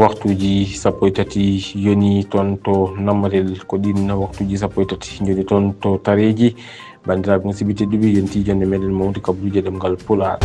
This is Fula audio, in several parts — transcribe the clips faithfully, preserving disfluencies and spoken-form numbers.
Waktuuji sappo e tati yoni toon to Nammarel, ko ɗiin waktuuji sappo e tati njoni toon to Tareeji. Banndiraaɓe musidɓe tedduɓe, yontii jonnde meɗen mawde kabaruuji ɗemngal Pulaar.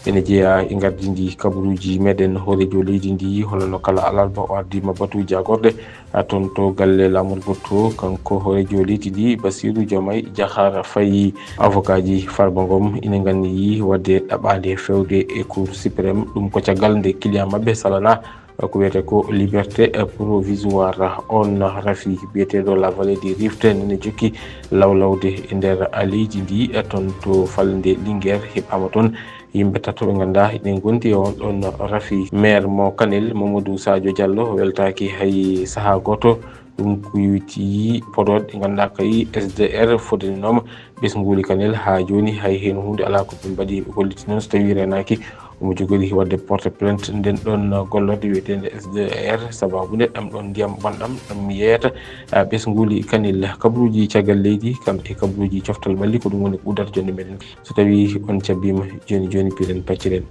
Ene jeyaa e ngardiindi kabaruuji meɗen hooreejo leydi ndi, hono no kala alarba o ardiima batu jaagorɗe, a, toon to galle laamorgo to, kanko hooreejo leydi ndi, Bassirou Diomaye Diakhar Faye. Avocaaji Farba Ngom ina nganniyii waɗde ɗaɓɓaande feewde e Cour suprême, ɗum ko caggal nde client maɓɓe salanaa, ko wiyetee ko liberté provisoire. Oon rafi biyeteeɗo La Vallée du Rift ene jokki lawlawde e nder leydi ndi, toon to falnde Linguère, heɓaama toon yimɓe tato ɓe ngannduɗaa ene ngondi e oon ɗoon rafi. Maire mo Kanel, Mamadou Sadio Diallo, weltaaki hay sahaa gooto. Ɗum ko yowitii Podor, ɗi ngannduɗaa kay S D R fodaninooma ɓesnguuli Kanel haa jooni, hay heen huunde alaa ko ɓe mbaɗi. Holliti noon, so tawii reenaaki, omo jogori waɗde porte plainte nden ɗoon gollorde wiyeteende S D R, sabaabu nde ɗam ɗoon ndiyam bonɗam ɗam yeeyata, a, ɓesnguuli Kanel. Kabaruuji caggal leydi, kam e kabaruuji coftal ɓalli, ko ɗum woni ɓuuɗata jonnde meɗen. So tawii on cabbiima, jooni jooni piren pacciren.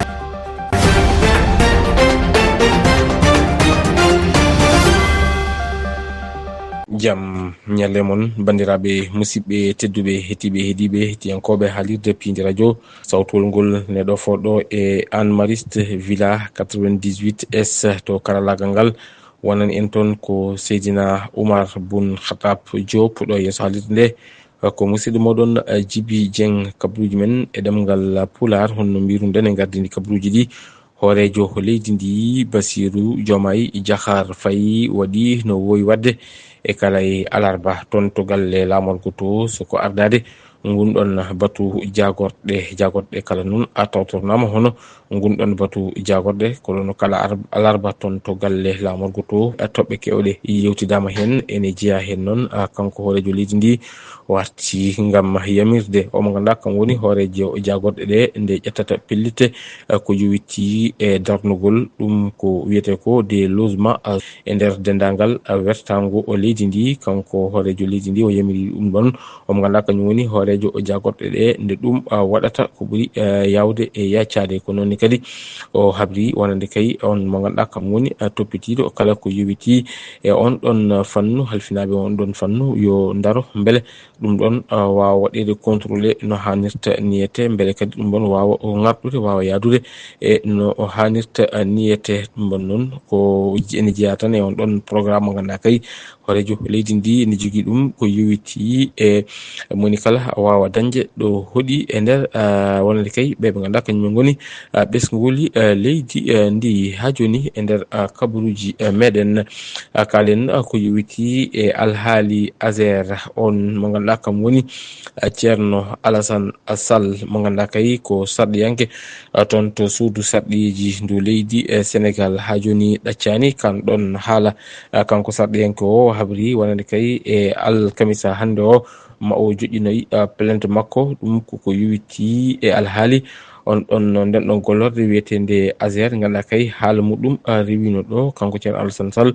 Jam ñalle mon, banndiraaɓe musidɓe tedduɓe, heɗiiɓe, heɗiiɓe, heɗiyankooɓe haalirde Piindi Radio, sawtowol ngol ne ɗofoo ɗo e Anne Mariste Villa quatre-vingt-dix-huit S to karallaagal ngal. Wonani en toon ko Seydina Oumar Boun Khattab Diop ɗo yeeso haalirde nde. Ko musidɗo mooɗon, eh, Djiby Dieng, kabaruuji men e ɗemngal Pulaar, honno mbiiruɗen e ngardiindi kabaruuji ɗi. Hooreejo leydi ndi, Bassirou Diomaye Diakhar Faye, waɗi no woowi waɗde e kala e alarba toon to galle laamorgo to, so ko ardaade ngun ɗoon batu jaagorɗe, jaagorɗe kala noon a tawtornaama hono ngun ɗoon batu jaagorɗe, ko ɗoon kala ar-, alarba toon to galle laamorgo to, a, toɓɓe keewɗe yewtidaama heen. Ene jeyaa heen noon, a, kanko hooreejo leydi ndi warti ngam yamirde o mo ngannduɗaa kam woni hooreejo jaagorɗe ɗe nde ƴettata pellitte, a, ko yowitii e darnugol ɗum ko wiyetee ko des logements, a, e nder denndaangal, a, wertaango o leydi ndi. Kanko hooreejo leydi ndi o yamiri ɗum ɗoon. Omo ngannduɗaa kañum woni hooreejo o jaagorɗe ɗe, nde ɗum, a, waɗata ko ɓuri, e, yaawde e yaacaade. Ko noon ne kadi o habri wonande kay on mo ngannduɗaa kam woni, a, toppitiiɗo kala ko yowitii e on ɗon fannu, halfinaaɓe on ɗon fannu yo ndaro mbele ɗum ɗon, a, waawa waɗeede contrôlé no haanirta niyete, mbele kadi ɗum ɗon waawa o ŋarɗude, waawa yaadude e no o haanirta, a, niyete. Ɗum ɗon noon ko ene jeyaa tan e on ɗon programme mo ngannduɗaa kay hooreejo leydi ndi ene jogii ɗum ko yowitii e moni kala waawa dañde ɗo hoɗi e nder, ah, wonande kay ɓe ɓe ngannduɗaa kañum en ngoni, ah, ɓesnguuli, ah, leydi, ah, ndi haa jooni e nder, ah, kabaruuji, ah, meɗen. Ah, kaalen, ah, ko yowitii e alhaali Azer on mo ngannduɗaa kam woni, ah, Ceerno Alasan Sall mo ngannduɗaa kay ko sarɗiyanke, ah, toon to suudu sarɗiiji ndu leydi, eh, Senegal. Haa jooni ɗaccaani kan ɗon haala. Ah, kanko sarɗiyanke o habri wonande kay e alkamisa hannde o ma o joƴƴinoy, ah, plainte makko. Ɗum ko ko yowitii e alhaali on ɗon, nden ɗon gollorde wiyeteende Azer, ngannduɗaa kay haala muɗum, ah, rewino ɗo. Kanko Ceerno Alasan Sall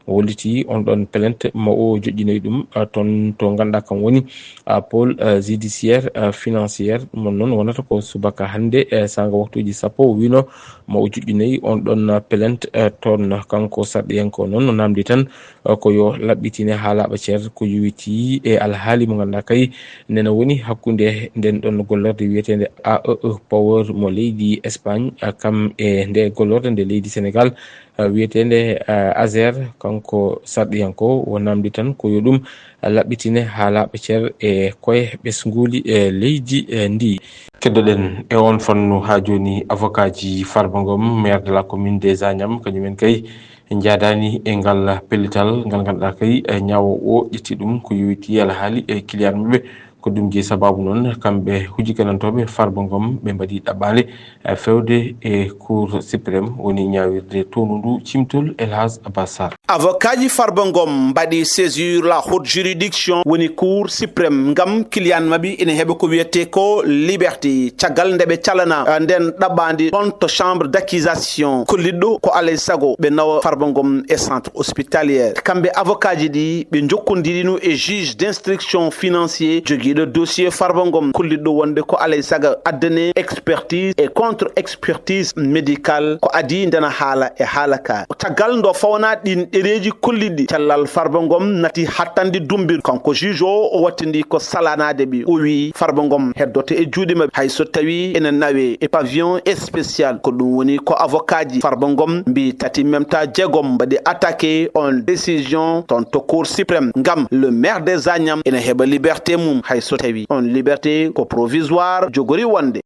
o hollitii on ɗon plainte ma o joƴƴinoy ɗum, ah, toon to ngannduɗaa kam woni, ah, pôle, ah, judiciaire, ah, financière. Ɗum noon wonata ko subaka hannde, eh, saanga waktuuji sappo o wino ma o joƴƴinoy on ɗon, ah, plainte, eh, toon. Kanko sarɗiyanke o noon no namdi tan, ah, ko yo laɓɓitine haa laaɓa cer ko yowitii e alhaali mo ngannduɗaa kay nena woni hakkunde nden ɗon gollorde wiyeteende A E E Power mo leydi Espagne, ah, kam e nde gollorde nde leydi Senegal, ah, wiyeteende, ah, Azer. Kanko sarɗiyanke o namdi tan ko yo ɗum laɓɓitine haa laaɓa cer e koye ɓesnguuli e leydi, eh, ndi. Keddoɗen e on fannu haa jooni, avocatji Farba Ngom, maire de la commune des Agnam, kañumen kay njaadaani e ngal pellital ngal ngannduɗaa kay, eh, ñaawo o ƴetti ɗum ko yowitii alhaali e client maɓɓe. Ko ɗum jeyi sabaabu noon kamɓe hujjiganantooɓe Farba Ngom ɓe mbaɗi ɗaɓɓaande, eh, feewde e Cour suprême, woni ñaawirde townundu cimtol El Hadj Abbas Sarr. Avocatji Farba Ngom mbaɗi saisir la haute juridiction, woni Cour suprême, ngam client maɓɓe ina heɓa ko wiyetee ko liberté. Caggal nde ɓe calana, eh, nden ɗaɓɓaandi toon to chambre d'accusation, kollitɗo ko alay sago ɓe nawa Farba Ngom e centre hospitalier. Kamɓe avocatji ɗi ɓe njokkondirino e juge d'instruction financier jogiiɗo dossier Farba Ngom, kollitɗo wonde ko alay sago addane expertise e contre expertise médicale ko adii ndena haala e haala ka. Caggal ndo fawnaa ɗin ɗereeji kolliɗi, cellal Farba Ngom nati hattande dumbir. Kanko juge o, o wattindi ko salanaade ɓe. O wii Farba Ngom heddoto e juuɗe maɓɓe hay so tawi ene nawe e pavillon spécial. Ko ɗum woni ko avocatji Farba Ngom mbi tati memta jeegom mbaɗi attaqué on décision toon to Cour suprême ngam le maire des Agnam ene heɓa liberté mum hay so tawi on liberté ko provisoire jogori wonde.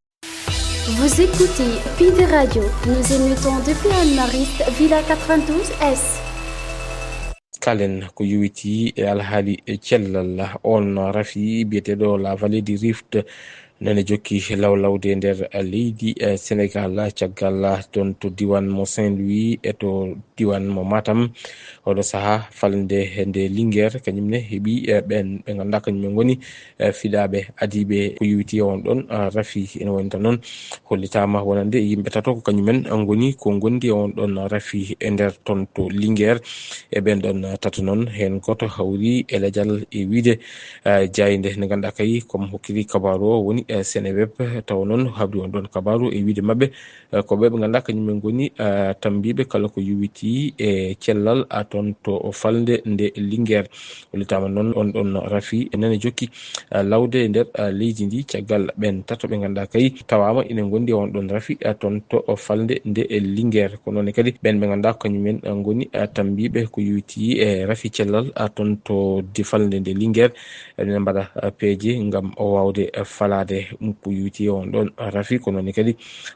Vous écoutez Pide Radio. Nous émettons depuis Anne-Mariste, Villa quatre-vingt-douze S. Kalen ko yowitii e alhaali cellal on rafi biyeteeɗo La Vallée du Rift, nane jokki lawlawde nder leydi, eh, Senegal, caggal toon to diiwaan mo Saint-Louis e to diiwaan mo Matam. Oɗo sahaa falnde nde Linguère, kañum ne heɓi, eh, ɓeen ɓe ngannduɗaa kañum en ngoni, eh, fiɗaaɓe adiiɓe ko yowitii e on ɗon, ah, rafi. Ene woni tan noon hollitaama wonande yimɓe tato ko kañum en ngoni ko ngondi e on ɗon rafi e nder toon to Linguère. E ɓeen ɗon tato noon, heen gooto hawri e lajal e wiyde, eh, jaaynde nde ngannduɗaa kay, comme hokkiri kabaaru o woni, eh, Seneweb, tawa noon habri on ɗon kabaaru e wiyde maɓɓe, eh, ko ɓe ɓe ngannduɗaa kañum en ngoni, eh, tambiiɓe kala ko yowitii e cellal, ah, toon to falnde nde Linguère. Hollitaama noon on ɗon rafi nane jokki, ah, lawde e nder, ah, leydi ndi caggal ɓeen tato ɓe ngannduɗaa kay tawaama ina ngondi e on ɗon rafi, ah, toon to falnde nde Linguère. Ko noon kadi ɓeen ɓe ngannduɗaa kañum en, ah, ngoni, ah, tambiiɓe ko yowitii e rafi cellal, ah, toon to di falnde nde Linguère. Ene mbaɗa, ah, peeje ngam o waawde, ah, falaade ko yowitii e on ɗon rafi. Ko noon kadi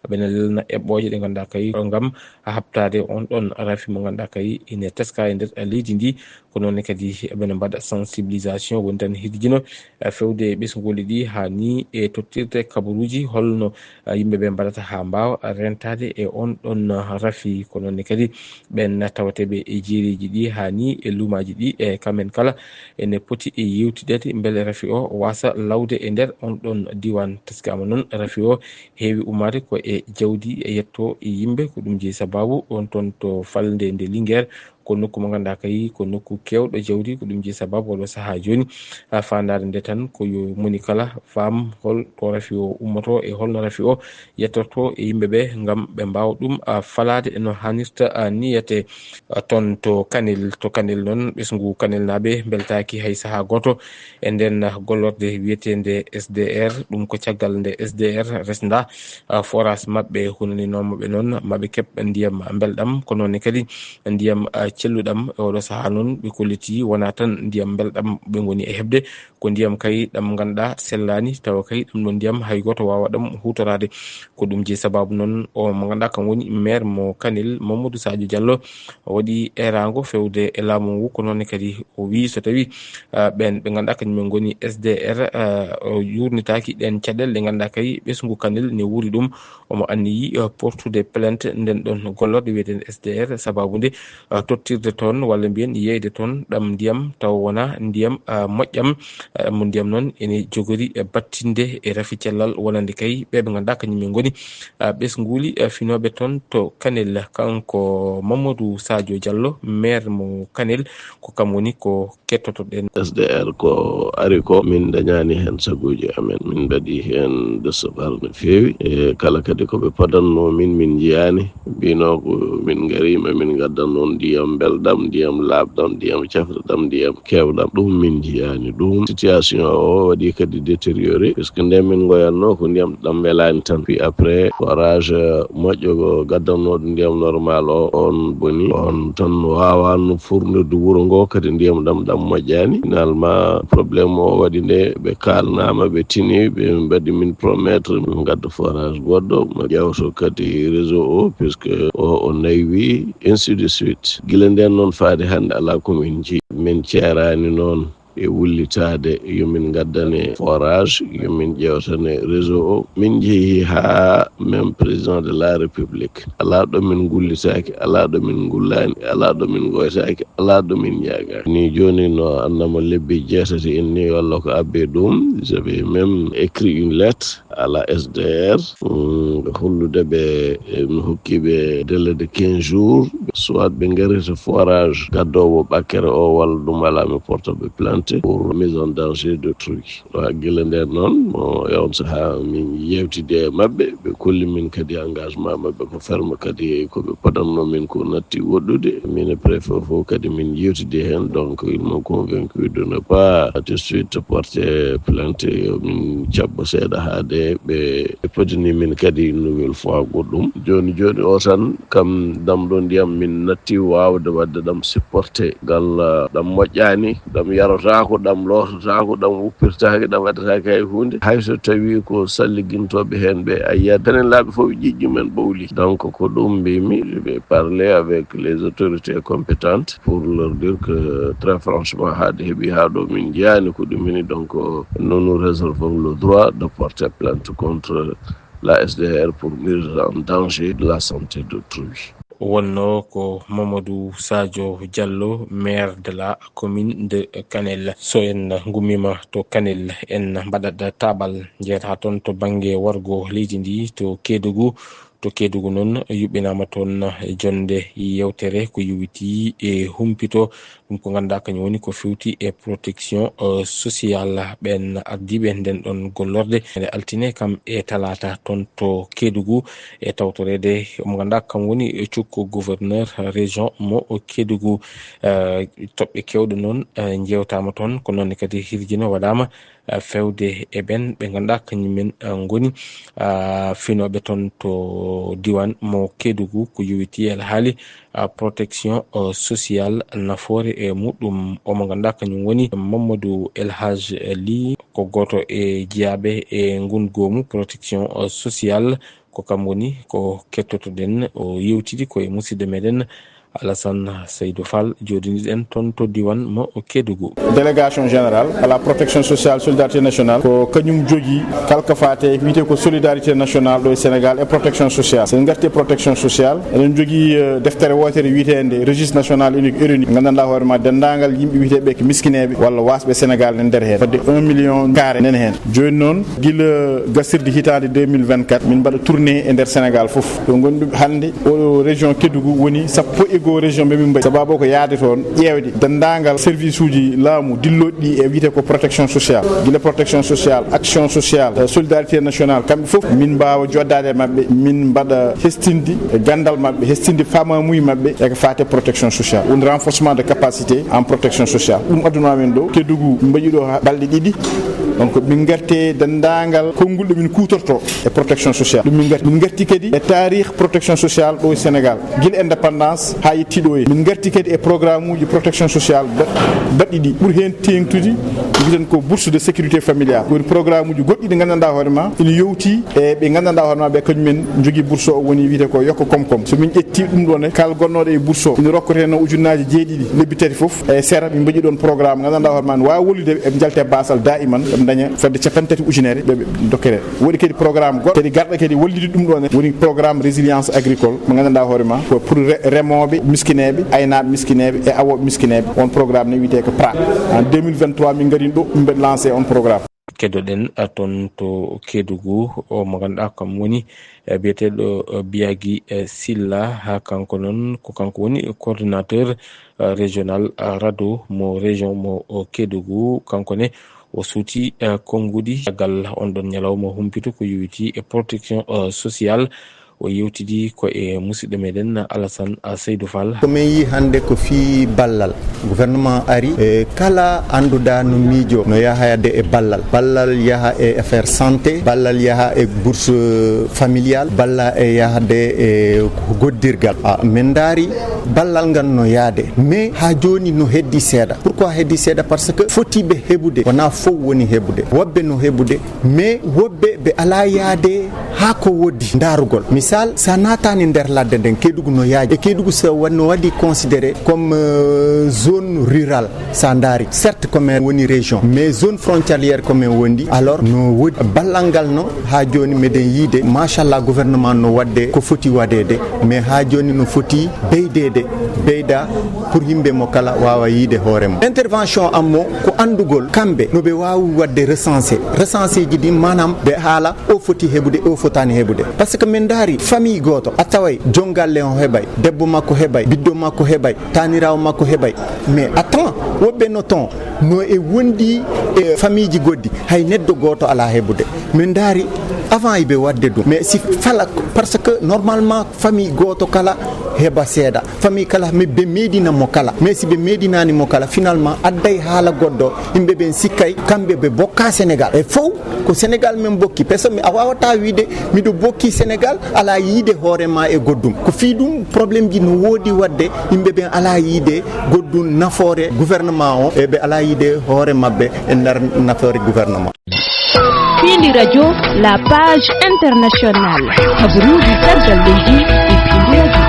ɓe ene lelna eɓɓooje ɗe ngannduɗaa kay ngam haɓtaade on ɗon rafi mo ngannduɗaa kay ene teska e nder leydi ndi. Ko noon kadi ɓe ene mbaɗa sensibilisation, woni tan hirjino, eh, fewde ɓesnguuli ɗi haa ni e tottirde kabaruuji holno, eh, yimɓe ɓe mbaɗata haa mbaawa rentaade e on ɗon rafi. Ko noon kadi ɓeen tawateeɓe e jeereeji ɗi haa ni e luumaaji ɗi, e kamen kala ene poti e yewtideede mbele rafi o waasa lawde e nder on ɗon diiwaan. Teskaama noon rafi o heewi ummaade ko e jawdi e yetto e yimɓe. Ko ɗum jeyi sabaabu on toon to falnde nde Linguère, ko nokku mo ngannduɗaa kay ko nokku keewɗo jawdi. Ko ɗum jeyi sabaabu oɗo sahaa jooni, haa faandaare nde tan ko yo moni kala faam hol to rafi o ummoto e holno rafi o yettorto e yimɓe ɓe ngam ɓe mbaawa ɗum, ah, falaade no haanirta, ah, ni yete. Ah, toon to Kanel, to Kanel noon, ɓesngu Kanelnaaɓe mbeltaaki hay sahaa gooto e nden gollorde wiyeteende S D R. Ɗum ko caggal nde S D R resnda, ah, forage maɓɓe, hunaninooma ɓe noon maɓe keɓ ndiyam mbelɗam, ko noon kadi ndiyam, ah, celluɗam. E oɗo sahaa noon ɓe kolliti wonaa tan ndiyam mbelɗam ɓe ngoni e heɓde, ko ndiyam kay ɗam ngannduɗaa sellaani, tawa kay ɗum ɗon ndiyam hay gooto waawa ɗam huutoraade. Ko ɗum jeyi sabaabu noon o mo ngannduɗaa kam woni maire mo Kanel, Mamadou Sadio Diallo, o waɗi eeraango fewde e laamu ngu. Ko noon kadi o wii so tawi, ah, ɓeen ɓe ngannduɗaa kañum en ngoni S D R, ah, o yuurnitaaki ɗeen caɗeele ɗe ngannduɗaa kay ɓesngu Kanel ne wuuri ɗum, omo anniyi, ah, portude plainte nden ɗon gollorde wiyeteende S D R, sabaabu nde, ah, tottirde toon walla mbiyen yeeyde toon ɗam ndiyam tawa wonaa ndiyam, ah, moƴƴam. Ah, ɗam ndiyam noon ene jogori e battinde e rafi cellal wonande kay ɓe ɓe ngannduɗaa kañum en ngoni, ah, ɓesnguuli, ah, finooɓe toon to Kanel. Kanko Mamadou Sadio Diallo, maire mo Kanel, ko kam woni ko kettotoɗen. S D R ko ari ko, min dañaani heen saguuji amen. Min mbaɗi heen desebar no feewi. E kala kadi ko ɓe padanno min, min njiyaani. Mbino ko min ngariima, min ngaddan noon ndiyam mbelɗam, ndiyam laaɓɗam, ndiyam cafriɗam, ndiyam keewɗam. Ɗum min njiyaani ɗum. Situation o waɗi kadi détérioré, puisque nde min ngoyanno ko ndiyam ɗam welaani tan. Puis après, forage moƴƴo gaddannooɗo ndiyam normal o, on boni, on tan waawaano fournirde wuro ngo, kadi ndiyam ɗam, ɗam moƴƴaani. Finalement, problème o waɗi nde ɓe kaalnaama, ɓe tini, ɓe mbaɗi min promettre, min ngadda forage goɗɗo, mo ƴeewto kadi réseau o, puisque o, o naywi, ainsi de suite. Gila nden noon faade hannde, alaa ko min nji-, min ceeraani noon. e wullitaade, yo min ngaddane forage, yo min ƴeewtane réseau o. Min njehii haa même président de la République. Alaa ɗo min ngullitaaki, alaa ɗo min ngullaani, alaa ɗo min ngoytaaki, alaa ɗo min ñaagaaki. Ni jooni no annama lebbi jeetati en ni walla ko abbe ɗum. J'avais même écrit une lettre à la S D R, mm, hollude ɓe, eh, mi hokki ɓe délai de quinze jours, soit ɓe ngarita forage gaddoowo ɓakkere o walla ɗum alaa, mi porta ɓe plainte pour mise en danger d'autrui. Wa gila nden noon, mo e on saha min yewtide e maɓɓe, ɓe kolli min kadi engagement maɓɓe ko ferme, kadi ko ɓe padanno min ko natti woɗɗude. Min e préfet fof kadi min yewtide heen, donc ils m'ont convaincu de ne pas tout de suite porter plainte, yo min cabbo seeɗa haade ɓe, ɓe podini min kadi une nouvelle fois goɗɗum. Jooni jooni o tan kam damɗo ndiyam min natti waawde waɗde ɗam supporté, ngal, ah, ɗam moƴƴaani, ɗam yarotaako, ɗam loototaako, ɗam wuppirtaake, ɗam waɗataake hay huunde. Hay so tawii ko salligintooɓe heen ɓe, a yiyat enen laaɓe fof ƴiƴƴum en ɓowli. Donc ko ɗum mbimi, je vais parler avec les autorités compétentes pour leur dire que très franchement, haade heɓi haa ɗo min njiyaani ko ɗum woni. Donc nous nous réservons le droit de porter plainte contre la S D R pour mise en danger de la santé d'autrui. Wonno ko Mamadou Sadio Diallo, maire de la commune de Kanel. So en ngummima to Kanel, en mbaɗat taabal jeeta toon to bannge wargo leydi ndi to Kédougou. To Kédougou noon, yuɓɓinaama toon jonde yewtere ko yowiti e humpito ɗum ko ngannduɗaa kañum woni ko fewti e protection, eh, sociale. Ɓeen ardiiɓe nden ɗon gollorde nde altine kam e talaata toon to Kédougou e tawtoreede mo ngannduɗaa kam woni cukko gouverneur région mo Kédougou. Eh, toɓɓe keewɗe noon, eh, njewtaama toon, ko noon ne kadi hirjino waɗaama, eh, fewde e ɓeen ɓe ngannduɗaa kañum men, eh, ngoni, ah, finooɓe toon to diiwaan mo Kédougou ko yowiti e alhaali, ah, protection, oh, sociale, nafoore e muɗum. Omo ngannduɗaa kañum woni Mamadou El Hadj Ly, ko gooto e jeyaaɓe e ngun goomu protection, oh, sociale. Ko kam woni ko kettotoɗen. O yewtidi ko e musidɗo meɗen Alassane Seydou Fall, jooɗiniɗen toon to diiwaan mo Kédougou. Délégation générale à la protection sociale, solidarité nationale, ko kañum jogii kala ko faati e wiyetee ko solidarité nationale ɗo e Sénégal e protection sociale. So en ngartii e protection sociale, eɗen jogii, eh, deftere wootere wiyeteende registre national unique R N U, nganndanɗaa hoore ma denndaangal yimɓe wiyeteeɓe ko miskineeɓe walla waasɓe Sénégal ne nder heen. Fodde un million carré nen heen. Jooni noon, gila gasirde hitaande deux mille vingt-quatre, min mbaɗa tournée e nder Sénégal fof. Ɗo ngonɗen hannde, oɗo région Kédougou woni sappo e goo région ɓe min mbaɗi. Sababu ko yahde toon, ƴeewde denndaangal service uji laamu dillooɗi ɗi e wiyetee ko protection sociale. Gila protection sociale, action sociale, eh, solidarité nationale, kamɓe fof min mbaawa joɗdaade e maɓɓe, min mbaɗa hestinde e ganndal maɓɓe, hestinde faamaamuye maɓɓe e ko faati e protection sociale. Woni renforcement de capacité en protection sociale. Ɗum addunoo amen ɗo, Kédougou, min mbaɗi ɗo ha balɗe ɗiɗi. Donc, min ngarti e denndaangal konngol ɗo min kuutorto e protection sociale. Ɗum min ngarti. Min ngarti kadi e taarih protection sociale ɗo e Sénégal. Gila indépendance haa yetti ɗo e. Min ngarti kadi e programme uji protection sociale ba-, baɗɗi ɗi. Ɓuri heen teeŋtude, mbiyen ko bourse de sécurité familiale. Woni programme uji goɗɗi ɗi nganndanɗaa hoore ma, ina yowti e ɓe nganndanɗaa hoore ma ɓe, kañum en njogii bourse o, woni wiyetee ko yokko koom koom. So min ƴetti ɗum ɗo ne, kala gonnooɗo e bourse o, ina rokketee no ujunnaaji jeeɗiɗi lebbi tati fof e sera, min mbaɗi ɗoon programme, nganndanɗaa hoore ma ne waawi wallude ɓe, ɓe njalta e baasal daa'iman, ɓe ndaña fodde cappanɗe tati ujunere, ɓe, ɓe dokkere. Woodi kadi programme goɗɗo kadi garɗo kadi wallidi ɗum ɗo ne, woni programme résilience agricole mo nganndanɗaa hoore ma ko pour re-, remooɓe miskineeɓe, aynaaɓe miskineeɓe e awooɓe miskineeɓe. On programme ne wiyetee ko pra. En deux mille vingt-trois min ngarin ɗo, min mbaɗi lancé on programme. Keddoɗen, eh, toon to Kédougou, o mo ngannduɗaa kam woni, eh, biyeteeɗo, eh, Biagi, eh, Silla, haa kanko noon ko kanko woni coordinateur, eh, régional, eh, rado mo région mo, o, Kédougou. Kanko ne o suuti, eh, konnguɗi caggal on ɗon ñalawma humpito ko yowiti e protection, eh, sociale. O yewtidi ko e musidɗo meɗen Alassane, ah, Seydou Fall. Ko min yi hannde ko fii ballal. Gouvernement ari, e kala annduɗaa no miijo, no yahayde e ballal. Ballal yaha e affaire santé, ballal yaha e bourse familiale, ballal e yahde e ko goddirgal. Ah, min ndaari ballal ngal no yaade, mais haa jooni no heddi seeɗa. Pourquoi heddi seeɗa? Parce que fotiiɓe heɓude, wonaa fof woni heɓude. Woɓɓe no heɓude, mais woɓɓe ɓe alaa yaade haa ko woddi ndaarugol. Misal, so a naataani nder ladde nden, Kédougou no yaaji. E Kédougou so wa-, no waɗi considéré comme, euh, Zone rurale, sa ndaari, certes ko men woni région, mais zone frontalière ko men wondi. Alors no wodi ballal ngal, no haa jooni meɗen yiide, machallah, gouvernement no waɗde ko foti waɗeede, mais haa jooni no foti beydeede, beyda, pour yimɓe mo kala waawa yiide hoore mum. Intervention am mo ko anndugol kamɓe no ɓe waawi waɗde recensé, recensé ji ɗin, maanaam ɓe haala o foti heɓude, o fotaani heɓude. Parce que men ndaari famille gooto, a taway joom galle on heɓay, debbo makko heɓay, ɓiɗɗo makko heɓay, taaniraawo makko heɓay. Mais attends, woɓɓe no ton, no e wondi e famille ji goɗɗi, hay neɗɗo gooto alaa heɓude. Men ndaari avant iɓe waɗde ɗum. Mais si fala, parce que normalement famille gooto kala heɓa seeɗa. Famille kala, mi, ɓe meeɗina mo kala. Mais si ɓe meeɗinaani mo kala, finalement, adday haala goɗɗo, yimɓe ɓen sikkay, kamɓe ɓe bokka Sénégal. E fow, ko Sénégal men bokki. Parce que mi, a waawata wiide, miɗo bokki Sénégal, alaa yiide hoore ma e goɗɗum. Ko fii ɗum, problème ji no woodi waɗde, yimɓe ɓen alaa yiide goɗɗum nafoore gouvernement o, e ɓe alaa yiide hoore maɓɓe e nder nafoore gouvernement. Piindi Radio, la page internationale. Kabaruuji caggal leydi e Piindi Radio.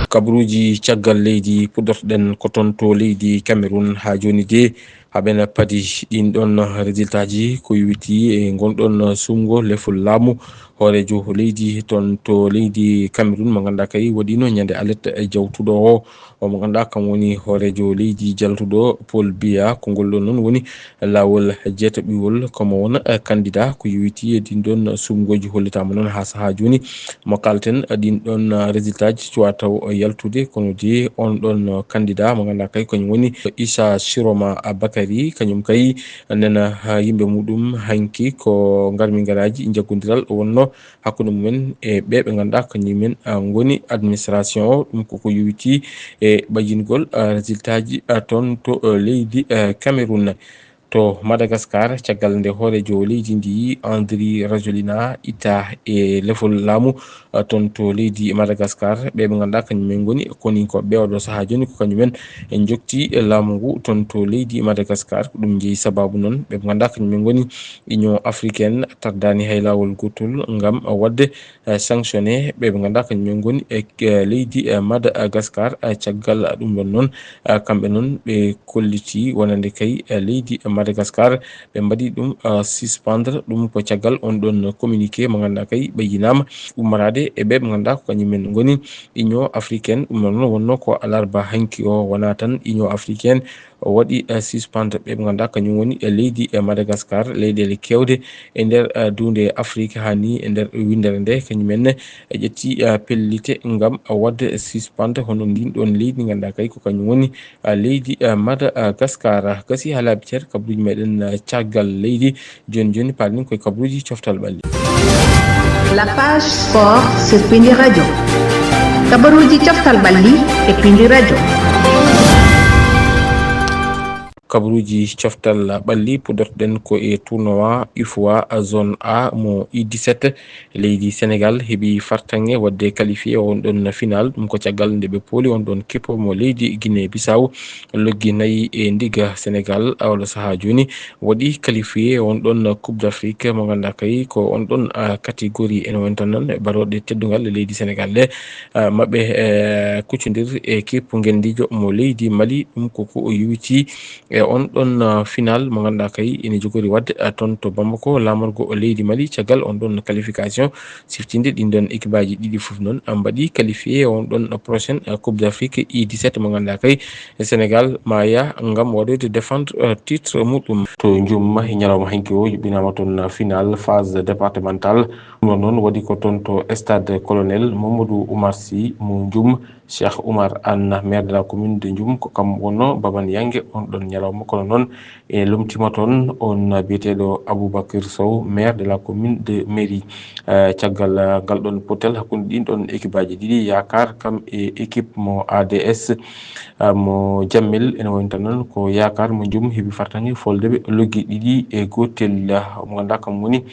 Kabaruuji caggal leydi, puɗɗortoɗen ko toon to leydi Cameroun. Haa jooni de, haa ɓen padi ɗin ɗon résultat ji ko yowiti e ngon ɗon suɓngo lefol laamu hooreejo leydi toon to leydi Cameroun, mo ngannduɗaa kay waɗiino ñande alet jawtuɗo o. O mo ngannduɗaa kam woni hooreejo leydi jaltuɗo Paul Biya. Ko ngol ɗon noon woni laawol jeetaɓiwol, ko mo wona, eh, candidat ko yowiti e ɗin ɗon suɓngooji hollitaama noon haa sahaa jooni. Mo kaalten, eh, ɗin ɗon, eh, résultat ji cuwa taw yaltude, kono de on ɗon, eh, candidat mo ngannduɗaa kay kañum woni Issa Chiroma Bakary, kañum kay nena, eh, yimɓe muɗum hanki ko ngarmi ngaraaji jaggondiral wonno hakkunde mumen e ɓe ɓe ngannduɗaa kañum men, ah, ngoni administration o. Ɗum koko yowiti e ɓajingol, ah, résultat ji, ah, toon to, eh, leydi, eh, Cameroun. To Madagascar, caggal nde hooreejo leydi ndi, Andry Rajoelina, itta e lefol laamu, ah, toon to leydi Madagascar, ɓe ɓe ngannduɗaa kañum men ngoni koninkooɓe ɓe, oɗo sahaa jooni ko kañum en e njokti laamu ngu toon to leydi Madagascar. Ko ɗum jeyi sababu noon ɓe ɓe ngannduɗaa kañum men ngoni Union africaine tardaani hay laawol gootol ngam waɗde, eh, sanctionné ɓe ɓe ngannduɗaa kañum en ngoni e, eh, leydi, eh, Madagascar. Eh, caggal ɗum ɗon noon, eh, kamɓe noon ɓe kolliti wonande kay, eh, leydi Madagascar, ɓe mbaɗi ɗum, eh, suspendre. Ɗum ko caggal on ɗon communiqué mo ngannduɗaa kay ɓe yinaama ummoraade e ɓe ɓe ngannduɗaa ko kañum en ngoni Union africaine. Ɗum ɗon noon wonno ko alarba hanki o, wonaa tan Union africaine o waɗi, eh, suspendre ɓe ɓe ngannduɗaa kañum woni e leydi e Madagascar, leyɗeele keewɗe e nder, eh, duunde Afrique, haa ni e nder winndere nde kañum en e ƴetti, eh, pellite ngam waɗde suspendre hono ndin ɗon leydi ngannduɗaa kay ko kañum woni, eh, leydi, eh, Madagascar. Gasi haa laaɓi cer kabaruuji meɗen, eh, caggal leydi. Jooni jooni paalen koye kabaruuji coftal ɓalli. La page sport sur Piindi Radio. Kabaruuji coftal ɓalli e Piindi Radio. Kabaruuji coftal ɓalli puɗɗortoɗen ko e tournoi U F O A zone A mo U dix-sept. Leydi Sénégal heɓi fartaŋŋe waɗde qualifié on ɗon final. Ɗum ko caggal nde ɓe pooli on ɗon kippo mo leydi Guinée Bissau. Loggi nayi e ndiga Sénégal, oɗo sahaa jooni waɗi qualifié on ɗon Coupe d'Afrique mo ngannduɗaa kay ko on ɗon, ah, catégorie. Ene woni tan noon e barooɗe teddungal e leydi Sénégal ɗe, ah, maɓɓe, eh, kuccondir e kippu ngenndiijo mo leydi Mali. Ɗum ko ko o yowiti e on ɗon, ah, final mo ngannduɗaa kay ene jogori waɗde, ah, toon to Bamako, laamorgo leydi Mali. Caggal on ɗon qualification, siftinde ɗin ɗon équipeaji ɗiɗi fof noon, ah, mbaɗi qualifié on ɗon prochaine, ah, Coupe d'Afrique U dix-sept mo ngannduɗaa kay Sénégal ma yah ngam waɗoyde défendre, eh, titre muɗum. To Njum, e ñalawma hanki o, yuɓɓinaama toon final phase départementale. Ɗum ɗon noon waɗi ko toon to stade colonel Mamadou Oumar Sy mo Njum. Cheikh Oumar Anne, maire de la commune de Njum, ko kam wonno baban yange on ɗon ñalawma. Kono noon e lomtima toon on biyeteeɗo Aboubacar Sow, maire de la commune de Mairie. Eh, caggal, eh, ngal ɗon pottal hakkunde ɗin ɗon équipeaji ɗiɗi, Yaakaar kam e équipe mo A D S, eh, mo Jammel. Ene woni tan noon ko Yaakaar mo Njum heɓi fartaŋŋe folde ɓe loggi ɗiɗi e gootel, eh, mo ngannduɗaa kam woni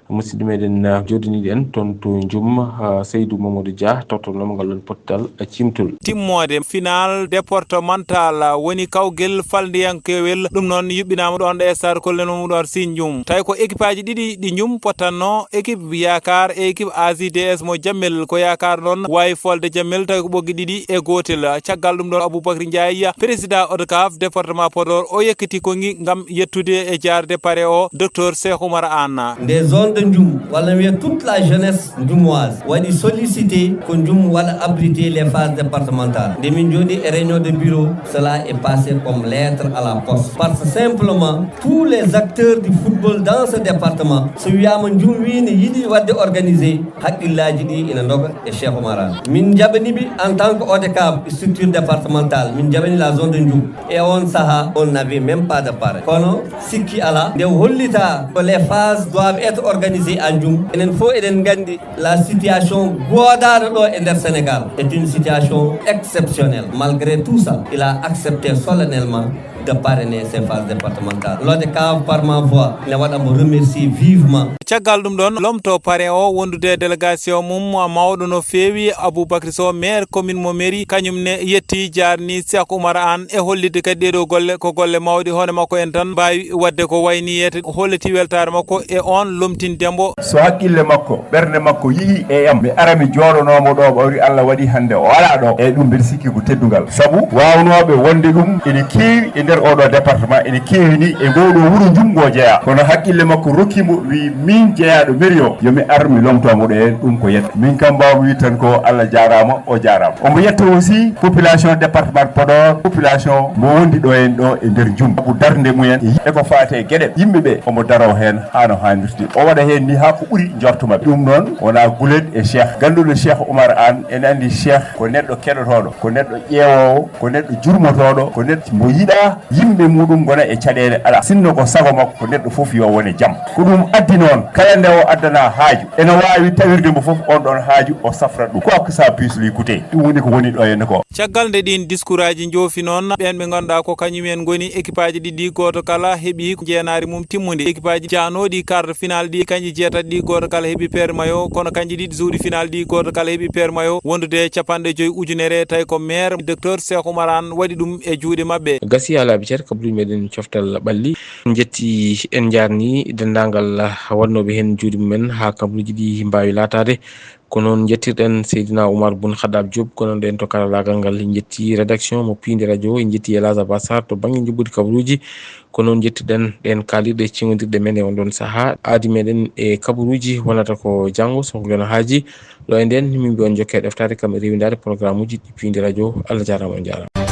musidɗo meɗen, eh, jooɗiniiɗo en toon to Njum, eh, Seydou Mamadou Dia, tawtornoomo ngal ɗon pottal, eh, cimtol. Timmoode final départemental woni kawgel falndiyankewel, ɗum noon yuɓɓinaama ɗoon ɗo e stade Colonel Mamadou Oumar Sy Ndioum. Tawi ko équipe aji ɗiɗi ɗi Ndioum pottanno, équipe Yakar e équipe A J D S mo Jammel. Ko Yakar noon waawi folde Jammel tawi ko ɓoggi ɗiɗi e gootel. Caggal ɗum ɗoon Aboubacry Ndiaye, président ODCAV département Podor, o yekkiti ko ngi ngam yettude e jaarde pare o, Docteur Cheikh Oumar Anne. Nde zone de Ndioum, walla wiya toute la jeunesse ndjoumoise, waɗi sollicité ko Ndioum waɗa abrité les phases départementales. Nde min jooɗi e réunion de bureau, cela est passé comme lettre à la poste. Parce que simplement, tous les acteurs du football dans ce département, so wiyaama Ndioum wii ne yiɗi waɗde organisé, haqqillaaji ɗi ina ndoga e Cheikh Oumar Anne. Min njaɓani ɓe en tant que ODCAV, structure départementale, min njaɓani la zone de Ndioum. Et on saha, on n'avait même pas de parrain. Kono sikki alaa, nde hollita ko les phases doivent être organisées à Ndioum. Enen fof eɗen nganndi la situation goodaɗo ɗo e nder Sénégal est une situation exceptionnelle. Malgré tout ça, il a accepté solennellement de parrainer ces phases départementales. L'ODCAV, par ma voix, ne waɗa mo remercier vivement. Caggal ɗum ɗoon, lomto parrain o wondude e délégation mum mawɗo no feewi, Aboubacry Sow, maire commune mo Mairie, kañum ne yetti, jaarni Cheikh Oumar Anne e hollitde kadi ɗee ɗoo golle ko golle mawɗe, hono makko en tan mbaawi waɗde ko wayni yeete, holliti weltaare makko e oon lomtinde mbo. So haqqille makko, ɓernde makko yi'i e am, mi ara mi jooɗonoo mo ɗo, ɓawri Allah waɗi hannde o alaa ɗo. Eyi, ɗum mbeɗa sikki ko teddungal. Sabu waawnooɓe wonde ɗum ene keewi e nder oɗo département, ene keewi ni e ngoɗo wuro Ndioum ngo jeyaa. Kono haqqille makko rokki mo, wi min jeyaaɗo mairie o, yo mi ar mi lomto mo ɗo heen, ɗum ko yetta. Min kam mbaawmi wiide tan ko Allah jaaraama, o jaaraama. Omo yetta aussi population département Podor, population mo wondi ɗo heen ɗo e nder Ndioum. Sabu darnde mumen e ko faati e geɗe yimɓe ɓe, omo daro heen haa no haanirde. O waɗa heen ni haa ko ɓuri njorto maɓɓe. Ɗum noon wonaa gulet e Cheikh. Ganduɗo Cheikh Oumar Anne, ene anndi Cheikh ko neɗɗo keɗotooɗo, ko neɗɗo ƴeewoowo, ko neɗɗo jurmotooɗo, ko neɗɗo mo yiɗaa yimɓe muɗum ngona e caɗeele alaa. Sinno ko sago makko, ko neɗɗo fof yo wone jam. Ko ɗum addi noon, kala nde o addana haaju, ene waawi tawirde mo fof on ɗon haaju, o safra ɗum. Quoi que ça puisse lui coûter. Ɗum woni ko woni ɗo henne ko. Caggal nde ɗiin diskuraaji njoofi noon, ɓeen ɓe ngannduɗaa ko kañum en ngoni équipeaji ɗiɗi, gooto kala heɓi jeenaari mum timmundi. Équipeaji jaanooɗi quart de finale ɗi, kañƴi jeetati ɗi, gooto kala heɓi paire maillot, kono kañƴi ɗiɗi zuuɗi finale ɗi, gooto kala heɓi paire maillot, wondude e capanɗe joyi ujunere, tawi ko maire Docteur Cheikh Oumar Anne waɗi ɗum e juuɗe maɓɓe. Gasi alaa biccere, kabaruuji meɗen coftal ɓalli. En njetti, en njaarni denndaangal waɗnooɓe heen juuɗe mumen haa kabaruuji ɗi mbaawi laataade. Ko noon njettirɗen Seydina Oumar Boun Khaddab Diop, ko noon ɗen to karalaagal ngal. En njetti rédaction mo Piindi Radio, en njetti El Hadj Abbas Sarr to bannge njuɓɓudi kabaruuji. Ko noon njettirɗen ɗeen kaalirɗe ceŋodirɗe men e on ɗon sahaa. Aadi meɗen e kabaruuji wonata ko janngo, so ko Geno Haaji. Ɗo e ndeen, min mbiya on njokke ɗeftaade kam e rewindaade programme uji ɗi Piindi Radio. Allah jaaraama, on njaaraama.